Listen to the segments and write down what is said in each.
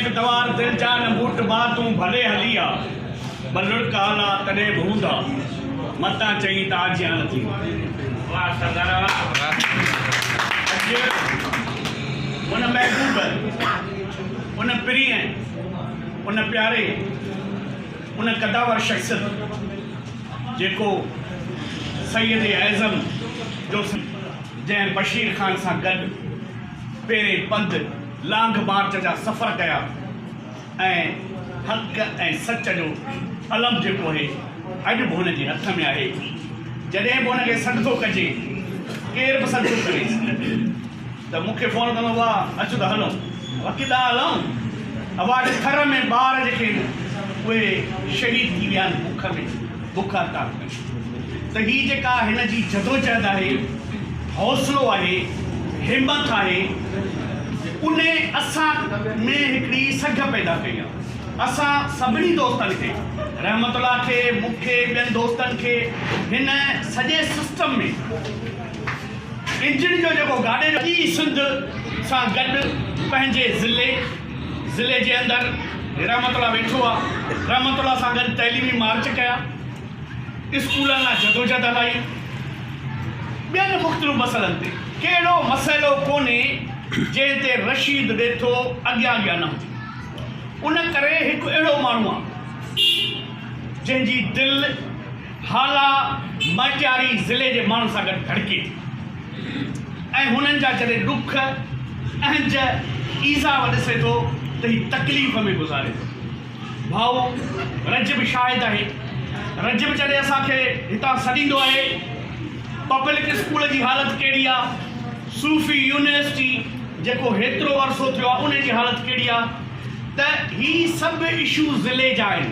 ڪيف دوار دل جا نه بوٽ با تون ڀلي هلي آ ٻه لڙڪ آلا تڏهن به هوندا متان چئين ته آجيان نه ٿيندي. واھ سردار واھ. اڄ ان محبوب ان پرينء ان پياري ان قداور شخصيت جيڪو سيد اعظم جو جنهن بشير خان سان گڏ پيرين پنڌ لانگ مارچ جا سفر ڪيا ۽ حق ۽ سچ جو علم جيڪو آهي اڄ به هن جي هٿ ۾ آهي. جڏهن به هن کي سڏ ٿو ڪجي، ڪير به سڏ ٿو ڪريس ته مون کي فون ڪندو وا اچ ته هلون. ابا ڪيڏانهن هلون؟ ابا اڄ ٿر ۾ ٻار جيڪي آهن اهي شهيد ٿي ويا آهن بک ۾، بک هڙتال ۾. ته هي جيڪا هن جي جدوجهد آهي، حوصلو آهي، همٿ آهي، ان اسان ۾ هڪڙي سگهه پيدا ڪئي آهي. اسان سڀني دوستن کي، رحمت الله کي، مون کي، ٻين دوستن کي هن سڄي سسٽم ۾ انجڻ جو جيڪو گاڏي جو سڄي سنڌ سان گڏ پنهنجي ضلعي ضلعي جي اندر رحمت الله ويٺو آهي، رحمت الله سان گڏ تعليمي مارچ ڪيا. اسڪولن لاء جدوجھد هلائي، ٻين مختلف مسئلن تي ڪهڙو مسئلو ڪونهي جنهن تي رشيد ڏيٿو اڳيان اڳيان نه هجي. ان ڪري هڪ اهڙو ماڻهو آ جنهن جي دل هالا مٽياري ضلعي جي ماڻهن سان گڏ ڌڙڪي ٿي ۽ هنن جا جڏهن ڏک، اهنج، ايذاء ڏسي ٿو ته هي تڪليف ۾ گذاري ٿو. ڀائو رجب شاهد آهي. رجب جڏهن اسان کي هتان سڏيندو آهي، پبلڪ اسڪول جي حالت ڪهڙي آ، صوفي يونيورسٽي جيڪو هيترو عرصو ٿيو آ انهي جي حالت ڪهڙي آ ته هي سڀ اشو ضلعي جا آهن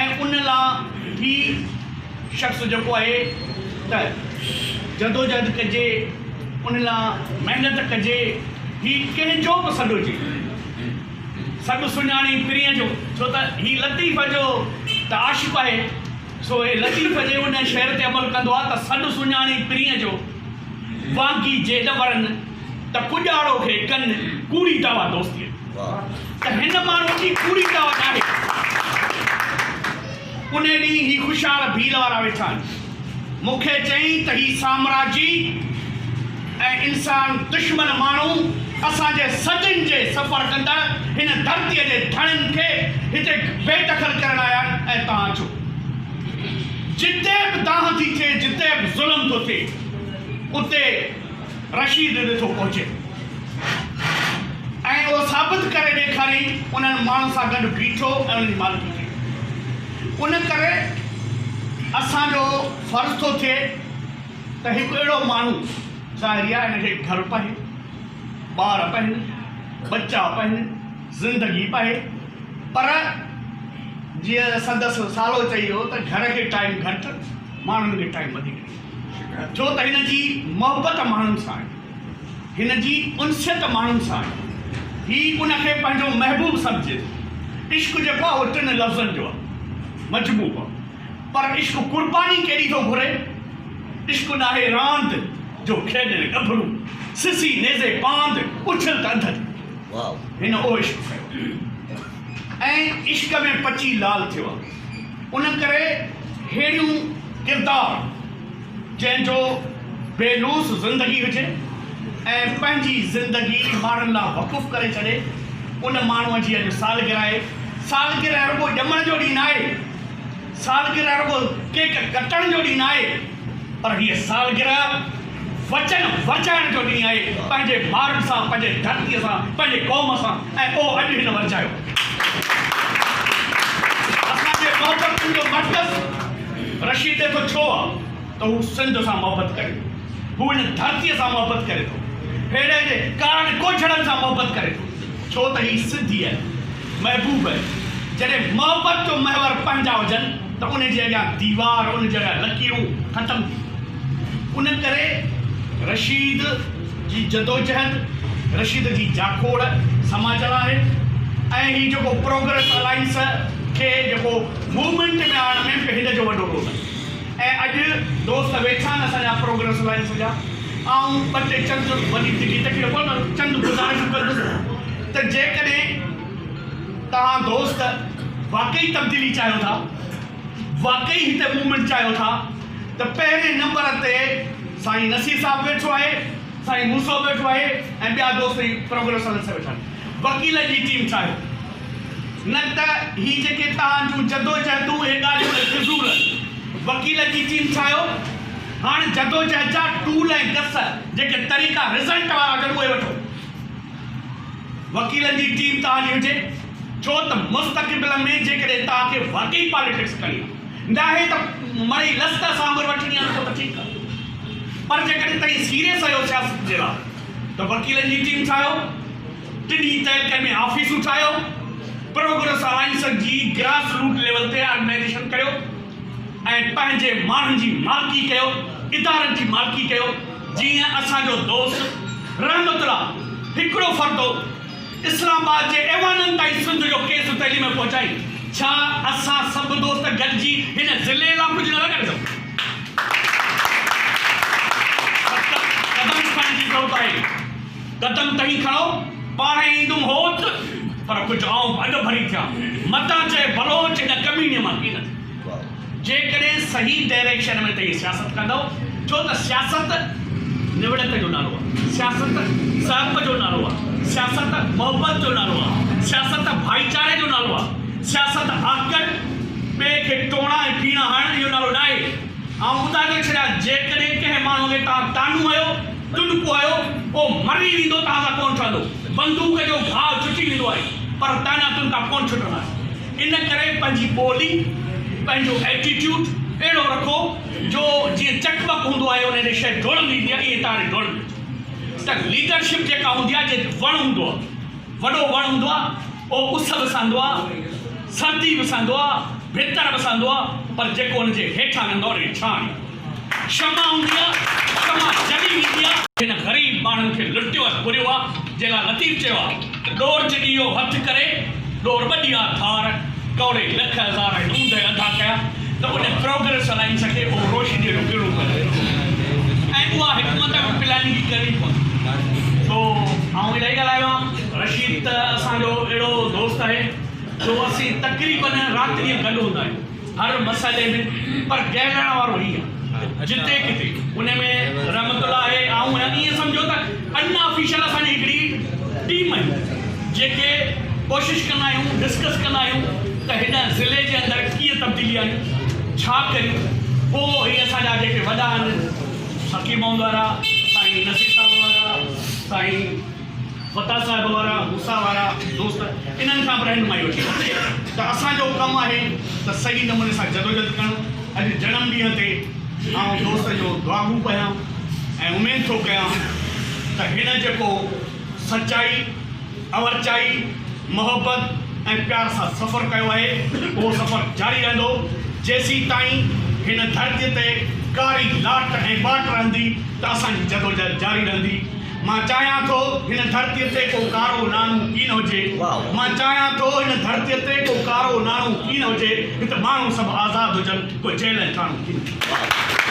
۽ ان لا هي شخص جيڪو آهي ته جدوجهد ڪجي ان لا محنت ڪجي هي ڪنهن جو به سڏ هجي. سڏ سڃاڻي پرينء جو، ڇو ته هي لطيف جو ته عاشق آهي، سو هي لطيف جي ان شعر تي عمل ڪندو آهي ته سڏ سڃاڻي پرينء جو، وانگي جي نه ورن، ته ڪڄاڙو کي ڪن، ڪوڙي دعويٰ دوستيء جي. ته هن ماڻهوء جي ڪوڙي دعويٰ ناهي. انهي ڏينهن هي خوشحال ڀيل وارا ويٺا آهن. مون کي چيائين ته هي سامراجي ۽ انسان دشمن ماڻهو اسان جي صدين جي سفر ڪندڙ هن ڌرتيء جي ڌڻين کي هتي بي دخل ڪرڻ آيا آهن ۽ توهان اچو. جتي به دانهن ٿي ٿئي، جتي به ظلم ٿو ٿئي، اتي رشيد ڏٺو پهچي ۽ اهو ثابت ڪري ڏيکاريائين انهن ماڻهن سان گڏ بيٺو ۽ انهن جي مالڪي ڪئي. ان ڪري اسان جو فرض ٿو ٿئي ته هڪ اهڙو ماڻهو ظاهري آهي هن کي گهر پهي، ٻار پهن، ٻچا پهن، زندگي پهي پر جيئن سندس سالو چئي ويو ته گهر کي ٽائيم گهٽ ماڻهن کي ٽائيم وڌيڪ ڏي. ڇو ته هن جي محبت ماڻهن سان آهي، هن جي انسيت ماڻهن سان آهي، هي ان کي پنهنجو محبوب سمجهي ٿو. عشق جيڪو آهي اهو ٽن لفظن جو آهي، مجموعو آهي. پر عشق قرباني ڪيڏي ٿو گهري؟ عشق ناهي راند جو کيڏن ڳڀرو، سسي نيزي پاند، اڇل ته انڌ جو. هن اهو عشق ڪيو ۽ عشق ۾ پچي لال ٿيو آهي. ان ڪري ههڙيون ڪردار جنهن جو بي لوث زندگي هجي ۽ پنهنجي زندگي ماڻهن لاء وقف ڪري ڇڏي ان ماڻهوء جي اڄ سالگرهه آهي. سالگرهه رڳو ڄمڻ جو ڏينهن ناهي، سالگرهه رڳو ڪيڪ ڪٽڻ جو ڏينهن ناهي پر هيء سالگرهه وچن ورجائڻ جو ڏينهن آهي پنهنجي مارن سان، پنهنجي ڌرتيء سان، پنهنجي قوم سان ۽ اهو اڄ هن ورجايو. اسان جي محبتن جو مرڪز رشيد ڏيٿو ڇو آ ته هو سنڌ سان محبت ڪري ٿو، هو هن ڌرتيء سان محبت ڪري ٿو، ههڙي جي ڪارن ڪوجهڙن سان محبت ڪري ٿو، ڇو ته هي سنڌي آهي، محبوب آهي. جڏهن محبت جو محور پنهنجا هجن ته ان جي اڳيان ديوار، ان جي اڳيان لڪيرون ختم ٿي وينديون. ان ڪري رشيد جي جدوجهد، رشيد جي جاکوڙ سماجڻ آهي ۽ هي جيڪو پروگريس الائنس کي جيڪو موومينٽ ۾ آڻڻ ۾ به هن جو وڏو رول آهي ۽ اڄ دوست ويٺا آهن اسان جا پروگريس الائنس جا آئون ٻه ٽي چند وڏي ڊگهي تقرير ڪونه ڪندس چند گذارشون ڪندس ته جيڪڏهن. توهان دوست واقعي تبديلي چاهيو ٿا، واقعي هتي موومينٽ چاهيو ٿا ته پهرين نمبر تي سائين نصير صاحب ويٺو آهي، سائين موسو ويٺو آهي ۽ ٻيا دوست هي پروگريس وارن سان ويٺا آهن. وڪيلن جي ٽيم ٺاهيو. نه ته هي جيڪي توهان جون جدوجهدون اهي ڳالهيون ۽ فضول آهن. وڪيلن جي ٽيم ٺاهيو. هاڻ جدوجهد جا ٽول ۽ گس جيڪي طريقا رزلٽ وارا هجن اهي وٺو. وڪيلن جي ٽيم توهان جي هجي ڇو ته مستقبل ۾ جيڪڏهن توهان کي واقعي پاليٽڪس ڪرڻي آهي ناهي ته مڙئي لست اسان وانگر وٺڻي آهي ته پوء ته ٺيڪ آهي پر جيڪڏهن توهين سيريس آهيو سياست جي لاء ته وڪيلن جي ٽيم ٺاهيو ٽنهي تعلقن ۾ آفيسون ٺاهيو پروگريس الائنس جي گراس روٽ ليول تي آرگنائيزيشن ڪريو ۽ پنهنجي ماڻهن جي مالڪي ڪيو ادارن جي مالڪي ڪيو جيئن اسان جو دوست رحمت الله هڪڙو فرد هو اسلام آباد جي ايوانن تائين سنڌ جو ڪيس تعليم پهچائين ڇا اسان سڀ دوست گڏجي هن ضلعي لا ڪجهه نٿا ڪري سگهون؟ قدم کڻڻ جي ضرورت آهي قدم تهين کڻو پاڻهي ايندم هوت پر ڪجهه آئون به اڳ ڀري ٿيان متان چئي بلوچ هن ڪميڻي مان ڪين ٿي. جيڪڏهن صحيح ڊائريڪشن ۾ توهين سياست ڪندؤ، ڇو ته سياست نوڙت جو نالو آهي، سياست سهپ جو نالو آهي، سياست محبت جو نالو آهي، سياست ڀائيچاري جو نالو آهي، سياست آڪڙ، ٻئي کي ٽوڻا ۽ ڦيڻا هڻڻ اهو نالو ناهي. آئون ٻڌائي ٿو ڇڏيان جيڪڏهن ڪنهن ماڻهوء کي توهان طعنو هنيو، ٽنڊڪو هنيو، اهو مري ويندو توهان سان ڪونه ٺهندو. بندوق جو گهاء ڇٽي ويندو آهي پر طعنا ٽنڊڪا ڪونه ڇٽندا آهن. ان ڪري پنهنجي ٻولي، پنهنجو ايٽيٽيوڊ اهڙو رکو جو جيئن چڪمڪ هوندو آهي ان ڏي شيء ڊوڙندي ايندي آهي ائين توهان ڏي ڊوڙندي اچي ته ليڊرشپ جيڪا هوندي آهي جيئن وڻ هوندو آهي وڏو وڻ هوندو آهي اهو اس به سهندو آهي سردي به سهندو آهي ڀتر به سهندو آهي پر جيڪو ان جي هيٺان ويندو آهي ان کي ڇانو ايندي آهي. شمع هوندي آ، شمع جلي ويندي آ. هن غريب ماڻهن کي لٽيو ۽ ڦريو آ، جنهن لاء لطيف چيو آ ته ڏور چڏيو هٿ ڪري، ڏور ٻڏيا ٿار، ڪوڙي لک هزار ۽ اوندهه انڌا ڪيا ته ان پروگريس الائنس کي اهو روشنيء جو ڪرڻو ڪري ۽ اها حڪمت ۽ پلاننگ ئي ڪرڻي پوندي. سو آئون الاهي ڳالهايو آ، رشيد ته اسان جو اهڙو دوست آهي جو اسين تقريبن رات ڏينهن گڏ هوندا آهيون. هر مسئلي ۾ پر گهلڻ وارو هي آ جتي ڪٿي ان ۾ رحمت الله آهي آئون آهيان ائين سمجهو ته ان آفيشل اسان جي هڪڙي ٽيم آهيون جيڪي ڪوشش ڪندا آهيون ڊسڪس ڪندا آهيون ته هن ضلعي جي اندر ڪيئن تبديلي آڻيون ڇا ڪريون پوء هي اسان جا جيڪي وڏا آهن سخي محمد وارا سائين نصير صاحب وارا سائين فتح صاحب وارا، موسيٰ وارا دوست انهن کان به رهنمائي وٺي ته اسان جو ڪم آهي ته صحيح نموني سان جدوجھد ڪرڻ. اڄ جنم ڏينهن تي آئون دوست جو دعاگو به آهيان ۽ اميد ٿو ڪيان ته هن جيڪو سچائي، اورچائي، محبت ۽ پيار سان سفر ڪيو آهي اهو سفر جاري رهندو جيسيتائين هن ڌرتي تي ڪاري لاٽ ۽ ٻاٽ رهندي ته اسان جي جدوجھد جاري رهندي. مان چاهيان ٿو هن ڌرتيء تي ڪو ڪارو ناڻو ڪين هجي. مان چاهيان ٿو هن ڌرتيء تي ڪو ڪارو ناڻو ڪين هجي. هت ماڻهو سڀ آزاد هجن، ڪو جيل ۽ ٿاڻو ڪين هجي.